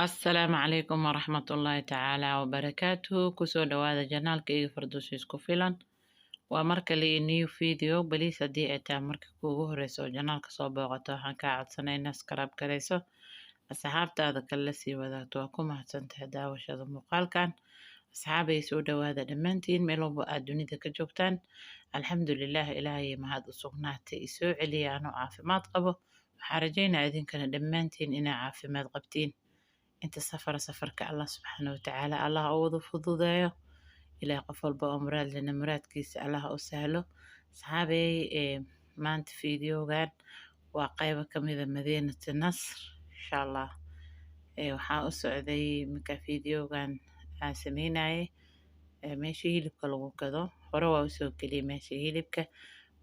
Asalaamu calaykum waraxmatullaahi tacaala wabarakaatuhu. Kusoo dhawaada channelkayga Farduus Isku Filan. Waa mar kale iyo new video. Please, haddii ay tahay marka kuugu horeyso oo channelka soo booqato, waxaan kaa codsanay inaad subscribe garayso, asxaabtaada kale la sii wadaagto. Waa ku mahadsantahay daawashada muuqaalkan. Asxaabay, soo dhawaada dhammaantiin meel walba aad dunida ka joogtaan. Alxamdulilah, Ilaahay mahad u sugnaatay isoo celiya anoo caafimaad qabo. Waxaan rajaynaa idinkana dhammaantiin inaa caafimaad qabtiin. Inta safara, safarka Allah subxaana watacaala Allah u wada fududeeyo. Ilaah qof walba oo muraad lena muraadkiisa Allah u sahlo. Asxaabey, maanta videogan waa qaybo kamida Madiinati Nasr, insha Allah. Waxaa u socday marka videogan aan sameynayay meesha hilibka lagu gado. Hore waa usoo geliyay meesha hilibka.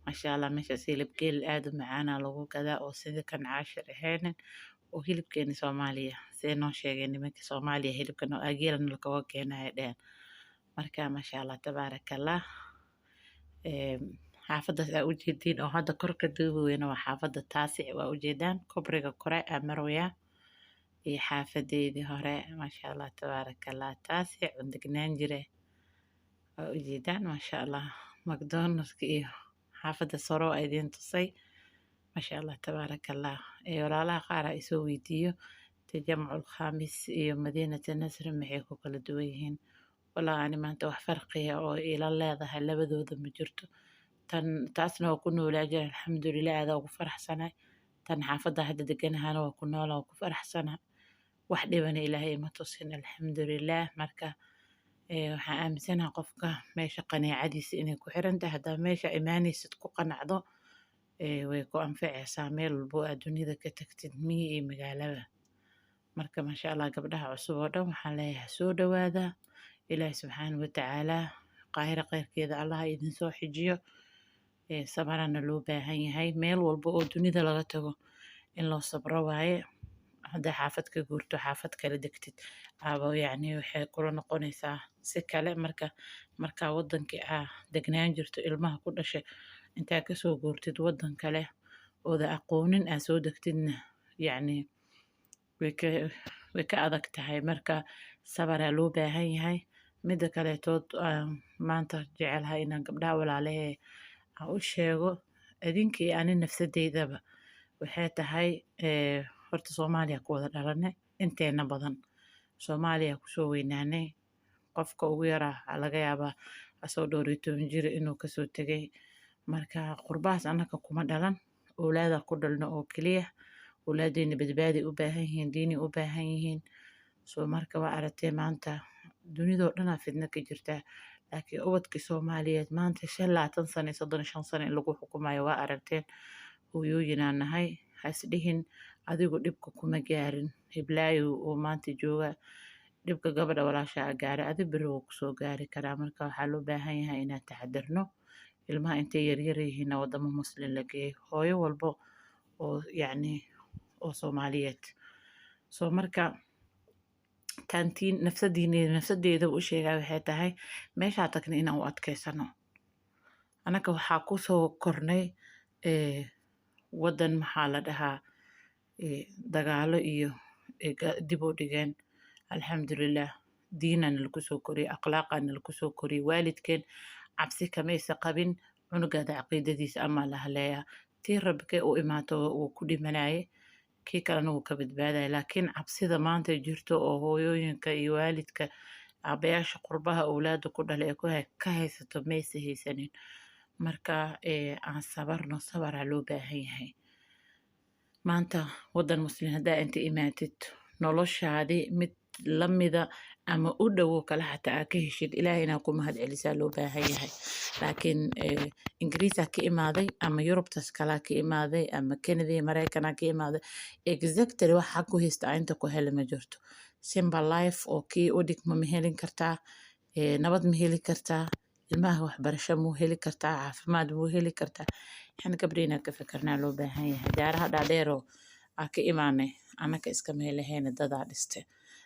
Maasha Allah, meeshaas hilib geel aada u macaana lagu gadaa oo sida kan caashir ahaynin oo hilibkeena Soomaaliya see noo sheegay nimanka Soomaaliya, hilibkan oo geelana lakaga keenaya dhehen. Marka maasha Allah, tabaaraka Allah. Xaafadaas aa ujeediin oo hadda kor ka duubi weyna waa xaafadda Taasic. Waa ujeedaan kobriga kore aa marwaya iyo xaafadeydii hore. Maasha Allah, tabaaraka Allah, Taasic un degnaan jire waa ujeedaan. Maasha Allah, McDonaldska iyo xaafadda soro aa idiin tusay. Maasha Allah, tabaaraka Allah. Walaalaha qaar aa isoo weydiiyo Tajamcul Khaamis iyo Madiinata Nasri maxay ku kala duwan yihiin. Walaa ani maanta wax farqiya oo ila leedahay labadooda ma jirto. Tan taasna waa ku noolaa jira, alxamdulilah, aadaa ugu faraxsanahay. Tan xaafadda hadda deganahana waa ku noolaa, waa ku faraxsanahay. Wax dhibana Ilaahay ima tusin, alxamdulilah. Marka waxaan aaminsanahay qofka meesha qanaacadiisa inay ku xiran tahay. Haddaa meesha imaanaysid ku qanacdo, way ku anfacaysaa meel walbo aad dunida ka tagtid, miyi iyo magaalaba. Marka maasha Allah, gabdhaha cusub oo dhan waxaan leeyahay soo dhawaada. Ilaahi subxaana watacaala Qaahira kheyrkeeda Allah idin soo xijiyo. Sabarana loo baahan yahay. Meel walba oo dunida laga tago in loo sabro waaye. Haddaa xaafad ka guurto, xaafad kale degtid, aba yacni waxay kula noqonaysaa si kale. Marka markaa wadankii aa degnaan jirto, ilmaha ku dhashay, intaa kasoo guurtid wadan kale ooda aqoonin aa soo degtidna, yacni way ka adag tahay. Marka sabaraa loo baahan yahay. Mida kaleetood aan maanta jecelahay inaan gabdhaha walaalahee aan u sheego, adinka iyo ani nafsadeydaba, waxay tahay horta Soomaaliya ku wada dhalanay, inteena badan Soomaaliya kusoo weynaanay. Qofka ugu yaraa waxaa laga yaabaa asoo dhowr iyo toban jir inuu kasoo tegay. Marka qurbahaas annaka kuma dhalan, owlaada ku dhalno oo keliya. Owlaadeyna badbaadi u baahan yihiin, diini u baahan yihiin. So marka waa aragtay, maanta dunidoo dhanaa fidno ka jirta, laakiin ubadkii Soomaaliyeed maanta 25 sano iyo 35 sano in lagu xukumayo waa aragteen. Hooyooyinaan nahay, has dhihin adigu dhibka kuma gaarin, hiblaayo oo maanta jooga dhibka gabadha walaasha gaaray, adi beri wuu kusoo gaari karaa. Marka waxaa loo baahan yahay inaan taxadirno, ilmaha intay yaryar yihiinna wadamo Muslim la geeyo, hooyo walbo oo yacni oo Soomaaliyeed. So marka taantiin nafsadiina nafsadeeda u sheegaa waxay tahay meeshaa tagna inaan u adkeysano. Annaka waxaa kusoo kornay wadan, maxaa la dhahaa, dagaalo iyo dib u dhigeen. Alxamdulilah, diinana lagu soo koriyey, akhlaaqana lagu soo koriyey. Waalidkeen cabsi kamaysa qabin cunugaada caqiidadiisa ama la haleeyaa. Tii Rabbikee u imaato wuu ku dhimanaye, kii kalena wuu ka badbaadaya. Laakiin cabsida maanta jirto oo hooyooyinka iyo waalidka, aabayaasha qurbaha owlaada ku dhalay ee ka haysato maysa haysanin. Marka aan sabarno, sabaraa loo baahan yahay. Maanta wadan Muslim haddaa inta imaatid, noloshaadi mid lamida ama u dhowo kale xataa aa ka heshid, Ilaahay inaa ku mahad celisaa loo baahan yahay. Laakiin Ingiriisaa ka imaaday ama Yurubtaas kalaa ka imaaday ama Canada iyo Mareykanaa ka imaaday, exactly waxa ku haysta aa inta ku heli ma jirto. Simple life oo kii u dhigma ma helin kartaa, nabad ma heli kartaa, ilmaha waxbarasho muu heli kartaa, caafimaad muu heli kartaa? Yani gabdha inaan ka fikirnaa loo baahan yahay. Daaraha dhaadheeroo aa ka imaanay annaka iskama helahayna, dadaa dhiste,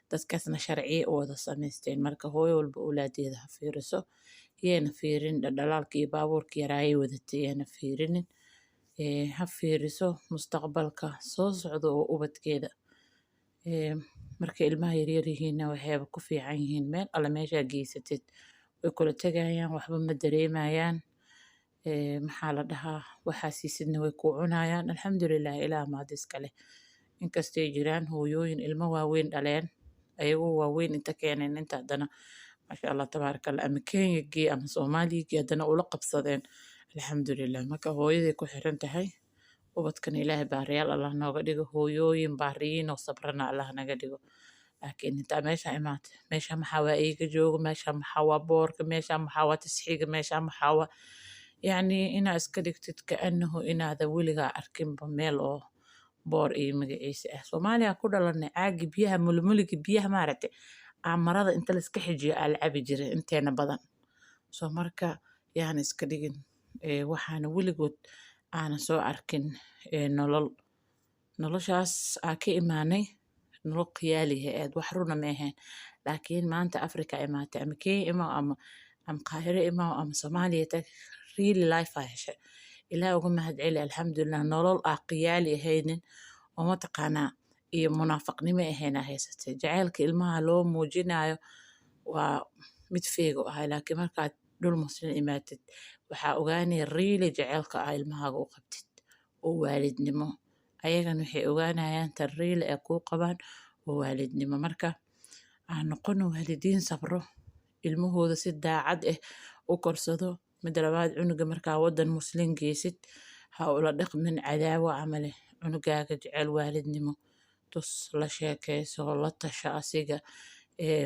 dadkaasna sharciye u wada samaysteen. Marka hooyo walba owlaadeeda ha fiiriso, yeena fiirin dhadhalaalka iyo baabuurka yaraayay wadatay, yeena fiirinin. Ha fiiriso mustaqbalka soo socda oo ubadkeeda. Markay ilmaha yaryar yihiinna waxayba ku fiican yihiin meel alle meeshaa geysatid way kula tegayaan, waxba ma dareemayaan. Maxaa la dhahaa, waxaa siisidna way kuu cunayaan. Alxamdulilah, Ilaah mahad iska leh. Inkastay jiraan hooyooyin ilmo waaweyn dhaleen, ayagoo waaweyn inta keeneen inta haddana, maasha Allah tabaaraka Allah, ama Kenya gee ama Soomaaliya gee, haddana ula qabsadeen, alxamdulilah. Marka hooyaday ku xiran tahay. Ubadkana Ilaahay baariyaal Allah nooga dhigo, hooyooyin baariyiin oo sabrana Allah naga dhigo. Laakiin intaa meesha imaatay, meesha maxaa waa iiga joogo, meesha maxaa waa boorka, meesha maxaa waa tasxiiga, meesha maxaa waa, yacni inaa iska dhigtid kaanahu inaada weligaa arkinba meel oo boor iyo magaciisa ah. Soomaaliya ku dhalanay, caagi biyaha, mulmuliga biyaha maaragtay, aa marada inta la iska xijiyo aa la cabi jiray inteena badan. Soo marka yaan iska dhigin waxaana weligood aanan soo arkin. Nolol noloshaas aa ka imaanay nolol khiyaali ah, wax runa ma ahayn. Laakiin maanta Africa imaatay, ama Kenya imaw ama Qaahiro imaw ama Soomaaliya tag, really life aa heshay. Ilaah uga mahad celi, alxamdulilah. Nolol aa khiyaali ahaynin oo mataqaanaa iyo munaafaqnimo ahayn aa haysatay. Jacaylka ilmaha loo muujinayo waa mid feego ahay, laakiin markaad dhul Muslim imaatid waxaa ogaanaya really jacaylka aa ilmahaaga u qabtid oo waalidnimo. Ayagana waxay ogaanayaan tan really ay kuu qabaan oo waalidnimo. Marka aan noqono waalidiin sabro, ilmahooda si daacad ah u korsado. Midda labaad, cunuga markaa wadan Muslim geysid, ha ula dhaqmin cadaawo camale. Cunugaaga jecel waalidnimo tus, la sheekeyso, la tasha asiga.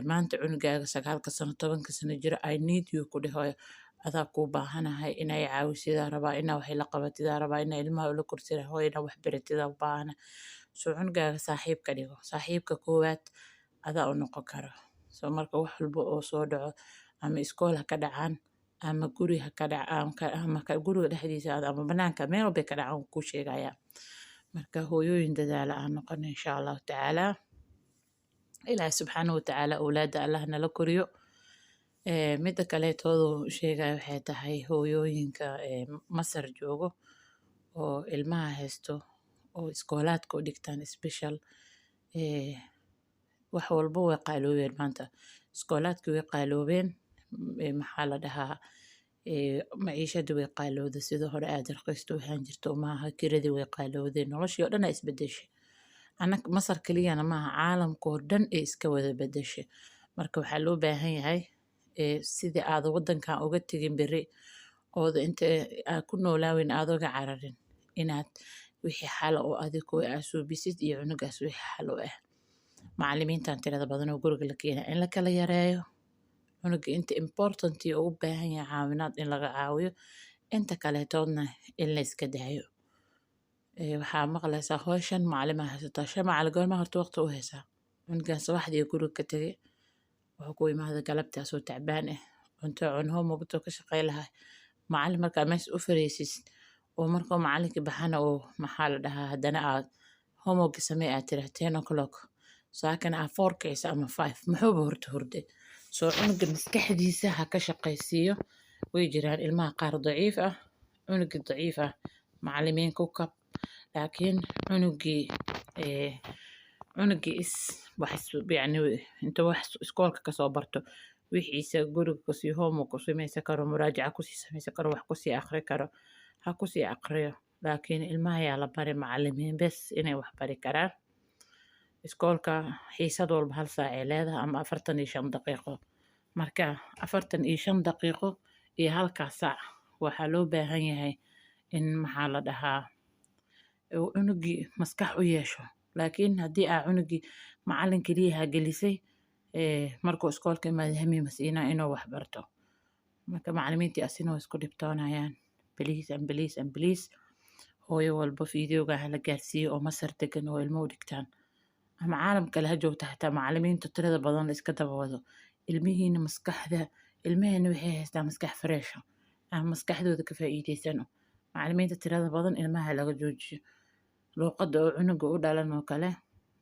Maanta cunugaaga 9-ka sano, 10-ka sano jiro, "I need you" ku dhahoyo, adaa kuu baahanahay, inay caawisidaa rabaa, inaa wax ila qabatidaa rabaa, inaa ilmaha ula korsida, hooyo inaa wax baratidaa u baahana. So cunugaaga saaxiib ka dhigo, saaxiibka koowaad adaa u noqon karo. So marka wax walba oo soo dhaco, ama iskool ha ka dhacaan ama guri ha ka dhacaan, ama guriga dhexdiisa ama banaanka, meel walbay ka dhacaan, wuu kuu sheegaya. Marka hooyooyin dadaala aan noqono, insha Allahu tacaala. Ilaahi subxaanahu watacaala awlaadda Allah nala koriyo. Midda kaleetoodu sheegaya waxay tahay hooyooyinka Masar joogo oo ilmaha haysto oo iskoolaadka u dhigtaan special. Wax walba way qaaloobeen maanta, iskoolaadki way qaaloobeen. Maxaa la dhahaa, maciishadii way qaalowday, sida hore aad raqiisto ahaan jirto maaha. Kiradii way qaalowday, noloshii oo dhan aa isbedeshay. Anag Masar keliyana maaha, caalamka oo dhan ay iska wada bedeshay. Marka waxaa loo baahan yahay sidii aad wadankan uga tegin beri ooda inta aad ku noolaaweyn aad uga cararin, inaad wixii xal oo adig ku aa suubisid iyo cunugaas wixii xal u ah. Macallimiintan tirada badan oo guriga la keena in la kala yareeyo, cunuga inta important oo u baahan yahay caawinaad in laga caawiyo, inta kaleetoodna in la iska daayo. Waxaa maqlaysaa hooyo shan macallin aa haysataa. Shan macallin goorma horta waqti u haysaa? Cunugan subaxdii guriga ka tegay, wuxuu ku imaaday galabtii asoo tacbaan ah, cunto cun, homework ka shaqey lahaa. Macallin markaa meesha u fariisid oo markuu macallinkii baxana oo, maxaa la dhahaa, haddana aad homework samee aad tiraah 10 o'clock, saakana aad 4 kicisa ama 5, muxuuba horta hurday? Soo cunuga maskaxdiisa ha ka shaqaysiiyo. Way jiraan ilmaha qaar daciif ah. Cunugii daciif ah macallimiin ku kab, laakiin cunugii is wax yacni inta wax iskoolka kasoo barto, wixiisa guriga kusii homework ku samaysan karo, muraajaca kusii samaysan karo, wax kusii akhri karo, ha kusii aqriyo. Laakiin ilmaha yaa la bari macallimiin bes inay wax bari karaan. Iskoolka xiisad walba hal saac ay leedahay ama 45 daqiiqo. Marka 45 daqiiqo iyo halkaas saac waxaa loo baahan yahay in, maxaa la dhahaa, uu cunugii maskax u yeesho. Laakiin haddii aa cunugii macallin keliya ha gelisay, markuu iskoolka imaado hami ma siinaa inuu wax barto. Marka macallimiintii asina way isku dhibtoonayaan. Please and please and please, hooyo walba fiidiyowga hala gaarsiiyo oo Masar degan oo ilmo u dhigtaan ama caalam kale ha joogta xataa, macallimiinta tirada badan la iska daba wado. Ilmihiina maskaxda, ilmaheena waxay haystaan maskax fresh ah, ama maskaxdooda ka faa'iideysano. Macallimiinta tirada badan ilmaha laga joojiyo. Luuqadda oo cunuga u dhalan oo kale,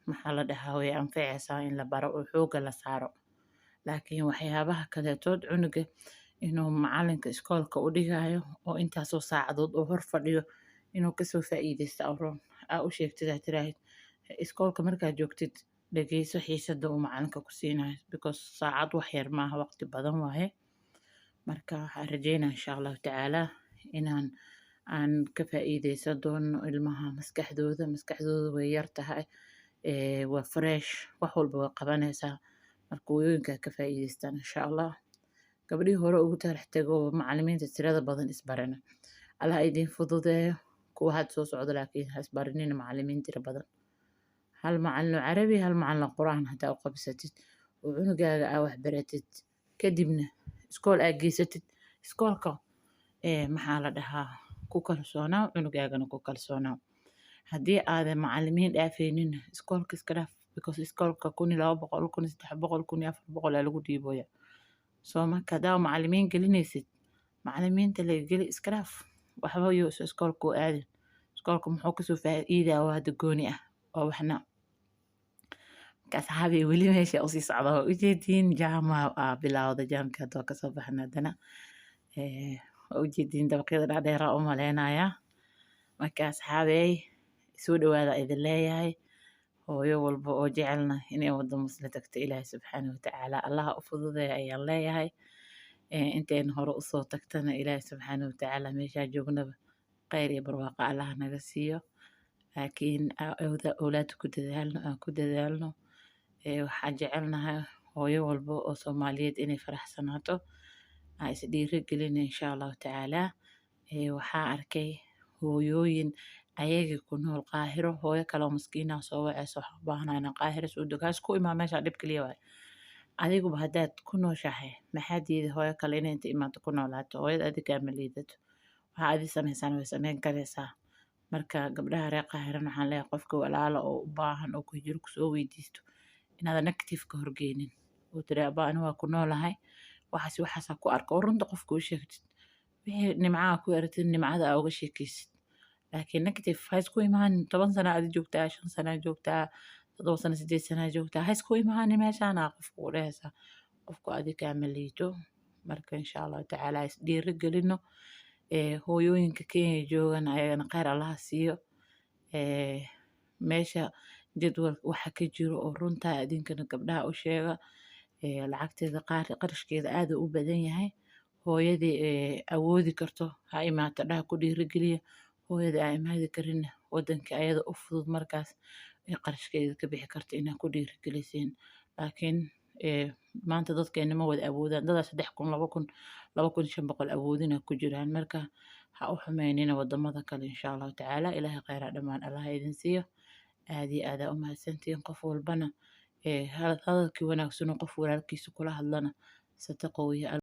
maxaa la dhahaa, way anfacaysaa in la baro oo xoogga la saaro. Laakiin waxyaabaha kaleetood, cunuga inuu macalinka iskoolka u dhigayo oo intaasoo saacadood oo hor fadhiyo inuu kasoo faa'iideysto, aroon aa u sheegtid, aa tiraahid iskoolka markaad joogtid. Dhegeyso xiisada uu macalinka ku siinayo, because saacad wax yar maaha, waqti badan waaye. Marka waxaan rajeynaa, insha Allahu tacaala, inaan aan ka faa'iideysan doono. Ilmaha maskaxdooda way yar tahay, waa fresh, wax walba way qabanaysaa. Marka hooyooyinka ka faa'iideystaan, insha Allah. Gabdhihii hore ugu talax tago, macalimiinta tirada badan isbarana, Allah idin fududeeyo. Kuwa had soo socda laakiin ha isbarinina macalimiin tiro badan. Hal macalin oo Carabi, hal macalin oo Qur'aan hadaa u qabsatid oo cunugaaga aa wax baratid, kadibna iskool aa geysatid, iskoolka maxaa la dhahaa, ku kalsoonaaw, cunugaagana ku kalsoonaaw. Haddii aadan macalimiin dhaafaynin, iskoolka iska dhaaf, because iskoolka 1200, 1300, 1400 aa lagu dhiibooya. So marka haddaa macalimiin gelinaysid, macalimiinta la geli, iska dhaaf. Waxba iyo iskoolka u aadin. Iskoolka muxuu kasoo faa'iidaa oo hadda gooni ah oo waxna? Marka asxaabi, weli meesha usii socda waa ujeediin, jaama aa bilowda. Jaamka hadda waa kasoo baxna haddana. Waa ujeediin dabaqyada dhaadheeraa u maleynayaa. Marka asxaabey, soo dhawaada idin leeyahay. Hooyo walba oo jecelna inay waddo Muslim tagto, Ilaahay subxaanahu watacaala Allaha u fududeeya ayaan leeyahay. Intayna hore usoo tagtana, Ilaahay subxaanahu watacaala meeshaa joognaba kheyr iyo barwaaqo Allaha naga siiyo. Laakiin awlaadda ku dadaalno, aan ku dadaalno. Waxaan jecelnahay hooyo walba oo Soomaaliyeed inay faraxsanaato. Aan is dhiiri gelina, insha Allahu tacaala. Waxaa arkay hooyooyin ayaga ku nool Qaahiro, hooyo kale oo maskiina soo waceyso: "Waxaan u baahanahay inaan Qaahiro soo dego." Ha isku imaan meesha, dhib kaliya waaye. Adiguba haddaad ku nooshahay, maxaa diiday hooyo kale inay inta imaato ku noolaato? Hooyada adiga ma liidato, waxa adi samaysaan way samayn karaysaa. Marka gabdhaha reer Qaahiran waxaan leeyahay, qofka walaala oo u baahan oo ku jiro kusoo weydiisto, inaadan negative ka horgeynin oo tiri: "Abaa, ani waa ku noolahay, waxaas waxaasaa ku arka," oo runta qofka u sheegtid. Wixii nimcaha ku aragtid, nimcada aa uga sheekaysid, laakiin negative ha isku imaanin. 10 sana adi joogtaa, 5 sana joogtaa, 7 sano, 8 sana joogtaa, ha isku imaanin meeshaana qofku u dhehaysaa. Qofku adi kaama liito. Marka insha Allahu tacaala is dhiiri gelino. Hooyooyinka Kenya joogana ayagana kheyr Allaha siiyo. Meesha jadwal waxa ka jiro oo runta idinkana gabdhaha u sheega. Lacagteeda qaar, qarashkeeda aad u badan yahay. Hooyadii awoodi karto ha imaato dhaha, ku dhiirigeliya. Hooyada aan imaadi karin, wadanka ayada u fudud markaas ee qarashkeeda ka bixi karto inaa ku dhiirigelisiin. Laakiin maanta dadkeena ma wada awoodaan. Dadaa 3000, 2000, 2500 awoodina ku jiraan. Marka ha u xumeynina wadamada kale, insha Allahu tacaala. Ilaahay kheyraa dhammaan Allaha idin siiyo. Aad iyo aad aa u mahadsantihiin. Qof walbana hadalkii wanaagsan oo qof walaalkiisa kula hadlana sadaqo weeye.